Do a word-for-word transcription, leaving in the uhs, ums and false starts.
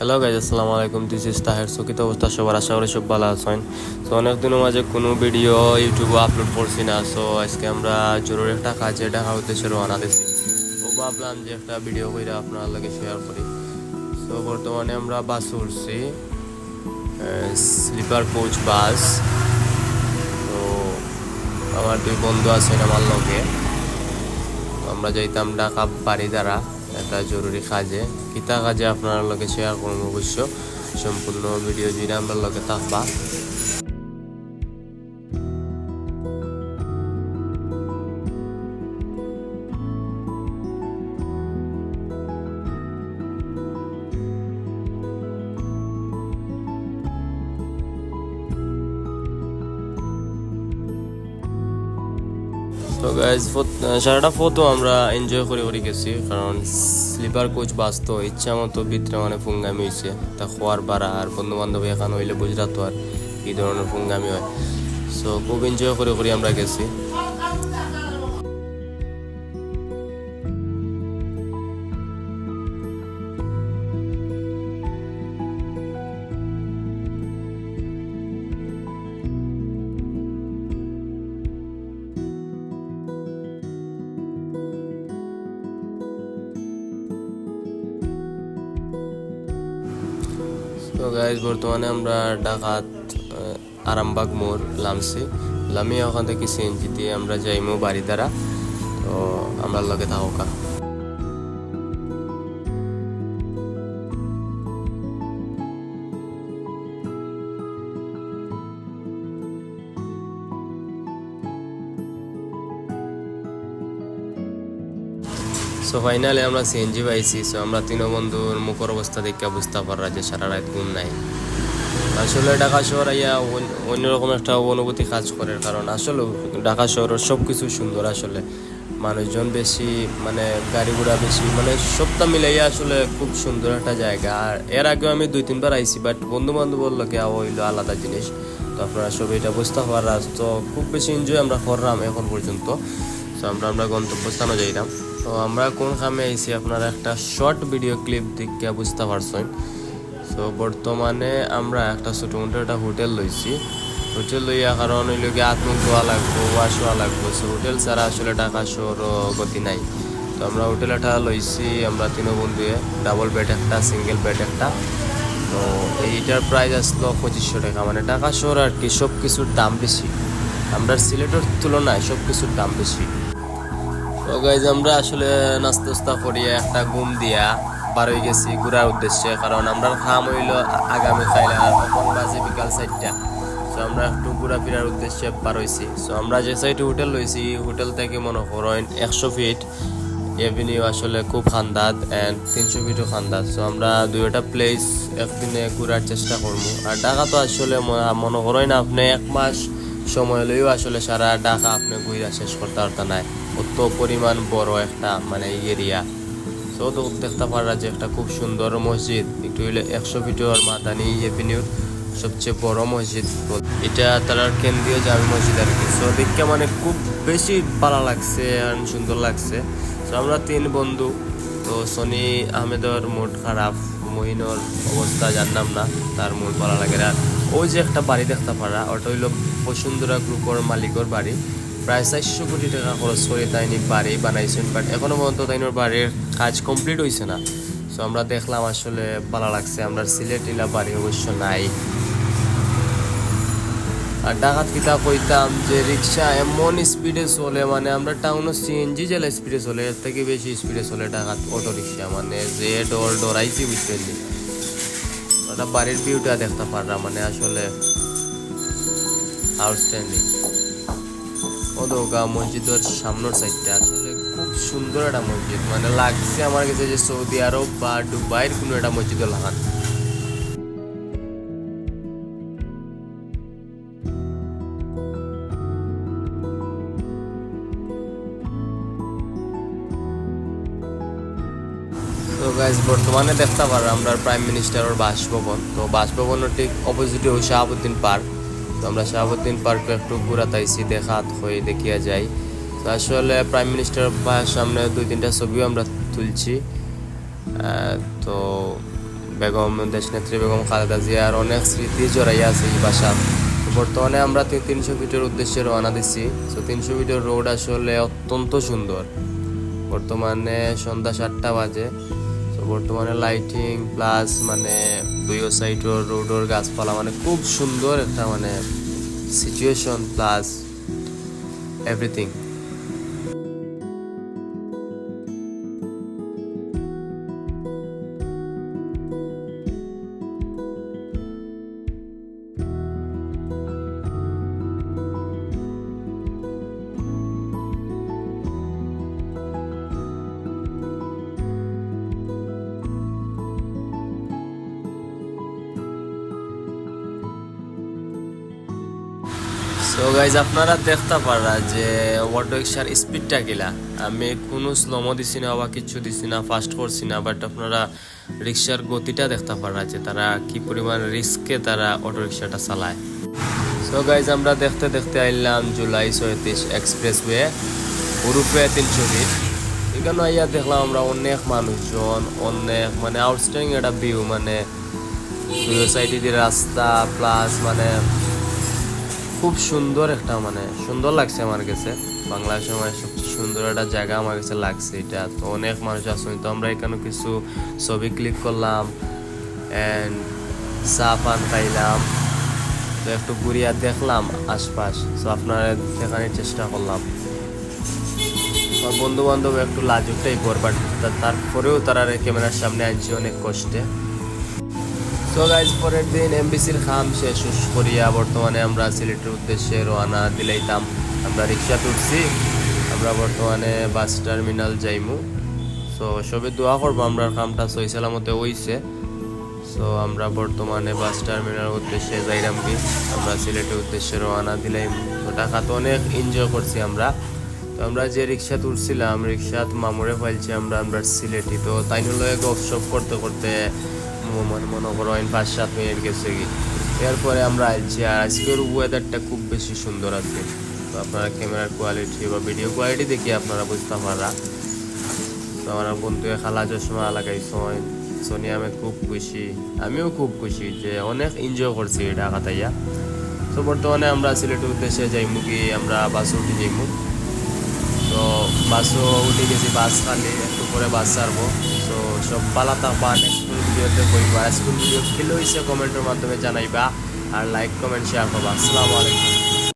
Hello guys, আসসালামু আলাইকুম। This is Taher. So কিতা অবস্থা সবার? আশা করি সব ভালা আছইন। So অনেক দিনর মাঝে কুনু video YouTube-ও upload করছি না। So আইজকে আমরা জরুরি একটা কাজে ঢাকার উদ্দেশ্যে রওনা দিছি। তো ভাবলাম যে একটা video কইরা আপনার লগে share করি। So বর্তমানে আমরা বাসে উঠছি, এ, sleeper coach bus। তো আমার দুই বন্ধু আছইন আমার লগে। তো আমরা যাইতাম ঢাকা বারিধারা একটা জরুরি কাজে। কিতা কাজে আপনার লগে share করমু অবশ্য। সম্পূর্ণ video জুড়ে আমরার লগে থাকবা। তো guys, ফত-, সারাটা পথও আমরা enjoy করি করি গেছি, কারণ sleeper coach bus তো ইচ্ছা মতো ভিতরে মানে ফুঙ্গামি অইছে। তা খোয়ার বারা আর বন্ধু বান্ধব এখান অইলে বুঝরা তো আর কি ধরনের ফুঙ্গামি হয়। So খুব enjoy করি করি আমরা গেছি। তো guys, বর্তমানে আমরা ঢাকাত, আহ, আরামবাগ মোড় লামছি। লামিয়া ওখান থাকি সিএনজি দিয়া আমরা যাইমু বারিধারা। তো আমরার লগে থাকউক্কা। So finally আমরা সিএনজি পাইছি। So আমরা তিনো বন্ধুর মুখর অবস্থা দেখিয়া বুঝতা পাররা যে সারা রাইত ঘুম নাই। আসলে ঢাকা শহর আইয়া অন-, অন্যরকম একটা অনুভূতি কাজ করের, কারণ আসলে ঢাকা শহরর সব কিছু সুন্দর আসলে। মানুষজন বেশি, মানে গাড়ি ঘোড়া বেশি, মানে সবটা মিলাইয়া আসলে খুব সুন্দর একটা জায়গা। আর এর আগেও আমি দুই তিনবার আইছি, but বন্ধু বান্ধবর লগে আওয়া অইলো আলাদা জিনিস। তো আপনারা সবে ইটা বুঝতা পাররা। তো খুব বেশি enjoy আমরা করলাম এখন পর্যন্ত। তো আমরা, আমরা গন্তব্যস্থানও যাইলাম। তো আমরা কোন কামে আইছি আপনারা একটা short video clip দেখিয়া বুঝতা পারছইন। So বর্তমানে আমরা একটা ছোটো মোটো একটা হোটেল লইছি। হোটেল লইয়া কারণ অইলো গিয়া আত মুখ ধোয়া লাগবো, wash অওয়া লাগবো। So হোটেল ছাড়া আসলে ঢাকা শহরও গতি নাই। তো আমরা হোটেল একটা লইছি, আমরা তিনো বন্ধুয়ে, double bed একটা, single bed একটা। তো এইটার price আসলো পঁচিশশো টাকা। মানে ঢাকা শহর আর কি, সব কিছুর দাম বেশি। আমরা সিলেটর তুলনায় সব কিছুর দাম বেশি। তো guys, আমরা আসলে নাস্তা উস্তা করিয়া একটা ঘুম দিয়া বার অই গেছি ঘুরার উদ্দেশ্যে, কারণ আমরার কাম অইলো আগামী কাইল, আর এখন বাজে বিকাল চাইরটা। So আমরা একটু ঘুরাফিরার উদ্দেশ্যে বার অইছি। So আমরা যে সাইডে হোটেল লইছি, হোটেল থাকি মনো করইন একশো ফিট avenue আসলে খুব খান্দাত and তিনশো ফিটও খান্দাত। So আমরা দুইটা place একদিনে ঘুরার চেষ্টা করমু। আর ঢাকা তো আসলে ম-, মনো করইন আপনে এক মাস সময় লইও আসলে সারা ঢাকা আপনে ঘুরা শেষ করতা পারতা নায়, অত পরিমাণ বড় একটা মানে area। So তো দেখতা পাররা যে একটা খুব সুন্দর মসজিদ, একটু অইলে একশো ফিটর মাদানী avenue-র সবচেয়ে বড় মসজিদ। ইটা তারার কেন্দ্রীয় জামে মসজিদ আর কি। So দেখিয়া মানে খুব বেশি ভালা লাগছে and সুন্দর লাগছে। So আমরা তিন বন্ধু, তো সনি আহমেদর mood খারাপ, মহিনর অবস্থা জানলাম না, তার mood ভালা লাগে না। ওই যে একটা বাড়ি দেখতা পাররা, ওটা অইলো বসুন্ধরা group-র মালিকর বাড়ি। প্রায় চাইরশো কোটি টাকা খরচ করি তাইন ই বাড়ি বানাইছইন, but এখনো পর্যন্ত তাইনর বাড়ির কাজ complete অইছে না। So আমরা দেখলাম আসলে ভালা লাগছে, আমরার সিলেট ইলা বাড়ি অবশ্য নাই। আর ঢাকাত কিতা কইতাম যে রিক্সা এমন speed-এ চলে, মানে আমরা টাউনো সিএনজি যেলা speed-এ চলে, এর থাকি বেশি speed-এ চলে ঢাকাত অটো রিক্সা, মানে যে ডর ডরাইছি বুঝছইন নি। ওটা বাড়ির view-টা দেখতা পাররা, মানে আসলে outstanding। ও দোকা মসজিদর সামনর side-টা আসলে খুব সুন্দর একটা মসজিদ, মানে লাগছে আমার কাছে যে সৌদি আরব বা দুবাইর কুনু একটা মসজিদর লাখান। তো guys, বর্তমানে দেখতা পাররা আমরার Prime Minister-র বাসভবন। তো বাসভবনর ঠিক opposite-এ অউ শাহাবুদ্দিন পার্ক। তো আমরা শাহাবুদ্দিন পার্কে একটু ঘুরাত আইছি, দেখাত কই দেখিয়া যাই। তো আসলে Prime Minister-র বা-, সামনে দুই তিনটা ছবিও আমরা তুলছি। আহ, তো বেগম, দেশনেত্রী বেগম খালেদা জিয়ার অনেক স্মৃতি জড়াইয়া আছে এই বাসাত। তো বর্তমানে আমরা তি-, তিনশো ফিটের উদ্দেশ্যে রওনা দিছি। তো তিনশো ফিটের রোড আসলে অত্যন্ত সুন্দর। বর্তমানে সন্ধ্যা সাতটা বাজে। তো বর্তমানে লাইটিং প্লাস মানে দুইও সাইডর রোডর গাছপালা, মানে খুব সুন্দর একটা মানে situation plus everything. So guys, আপনারা দেখতা পাররা যে অটো রিক্সার স্পিডটা কিলা। আমি কোনো স্লোমো দিছি না বা কিচ্ছু দিছি না, ফাস্ট করছি না, বাট আপনারা রিক্সার গতিটা দেখতা পাররা যে তারা কি পরিমাণ রিস্কে তারা অটো রিক্সাটা চালায়। সো গাইজ, আমরা দেখতে দেখতে আইলাম জুলাই ছয়ত্রিশ এক্সপ্রেসওয়ে, ওরফে তিনশো ফিট। এখানে আইয়া দেখলাম আমরা অনেক মানুষজন, অনেক মানে আউটস্ট্যান্ডিং একটা ভিউ, মানে দুই সাইডে দিয়ে রাস্তা প্লাস মানে খুব সুন্দর একটা, মানে সুন্দর লাগছে আমার কাছে। বাংলাদেশের মানে সবচেয়ে সুন্দর একটা জায়গা আমার কাছে লাগছে এটা। তো অনেক মানুষ আছেন, তো আমরা এখানে কিছু ছবি ক্লিক করলাম অ্যান্ড চা পান খাইলাম। তো একটু ঘুরিয়া দেখলাম আশপাশ, তো আপনারা দেখানোর চেষ্টা করলাম। আমার বন্ধু বান্ধব একটু লাজুক টাইপর, বাট তারপরেও তারারে ক্যামেরার সামনে আনছি অনেক কষ্টে। সো গাইজ, পরের দিন এমবিসির কাম শেষ করিয়া বর্তমানে আমরা সিলেটের উদ্দেশ্যে রওনা দিলাইতাম। আমরা রিক্সা তুলছি, আমরা বর্তমানে বাস টার্মিনাল যাইমু। সো সবে দোয়া করবো আমরার কামটা সহি সালামতে হইছে। সো আমরা বর্তমানে বাস টার্মিনাল উদ্দেশ্যে যাইরাম কি, আমরা সিলেটের উদ্দেশ্যে রওনা দিলাইমু। তো ঢাকাত অনেক এনজয় করছি আমরা। তো আমরা যে রিক্সাত উঠছিলাম, রিক্সাত মামুরে পাইলছি আমরা, আমরা সিলেটি। তো তাইন লগে গপশপ করতে করতে ম-, মানে মনে করো পাঁচ সাত মিনিট গেছে কি, এরপরে আমরা আইছি। আর আজকের ওয়েদারটা খুব বেশি সুন্দর আছে। তো আপনারা ক্যামেরার কোয়ালিটি বা ভিডিও কোয়ালিটি দেখে আপনারা বুঝতে পাররা। তো আমার বন্ধু কালা চশমা লাগাইছইন, সনি আহমেদ খুব খুশি, আমিও খুব খুশি যে অনেক এনজয় করছি ঢাকাত আইয়া। তো বর্তমানে আমরা সিলেটের উদ্দেশ্যে যাইমু কি, আমরা বাসে উঠি যাইমু। তো বাসও উঠি গেছি, বাস খালি, একটু পরে বাস ছাড়বো। তো সব ভালা থাকবা, নেক্সট কোন ভিডিওতে কইবা। আজকের ভিডিও কিলা হইছে কমেন্টের মাধ্যমে জানাইবা, আর লাইক কমেন্ট শেয়ার করবা। আসসালামু আলাইকুম।